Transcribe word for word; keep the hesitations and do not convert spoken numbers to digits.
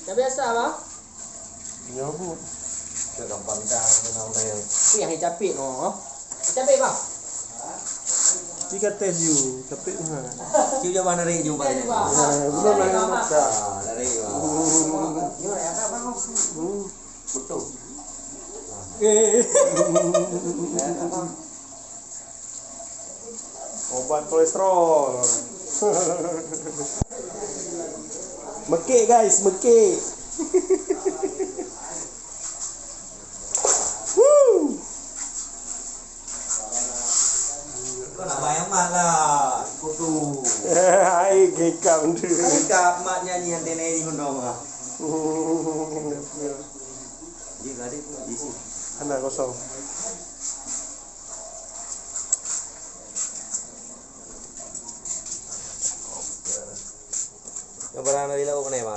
Dah biasa, Bang? Nyoe bu. Dah gampang dah, kenal dah. Tapi yang capek no. Capek, Bang? Tiga tes you, capek mah. Cuba coba narik jumpa ni. Nah, belum narik mata. Ah, narik, Bang. Hmm. Betul. Eh. Obat kolesterol. Mekik, guys, mekik. Woo. Kau nak bayang mat lah. Kutu. Hai, kekam tu. Hai, kak mat nyanyi hati ni, ni, ni. Dia tadi tu isi. Anak kosong. Yang barang dari laut mana, Bang?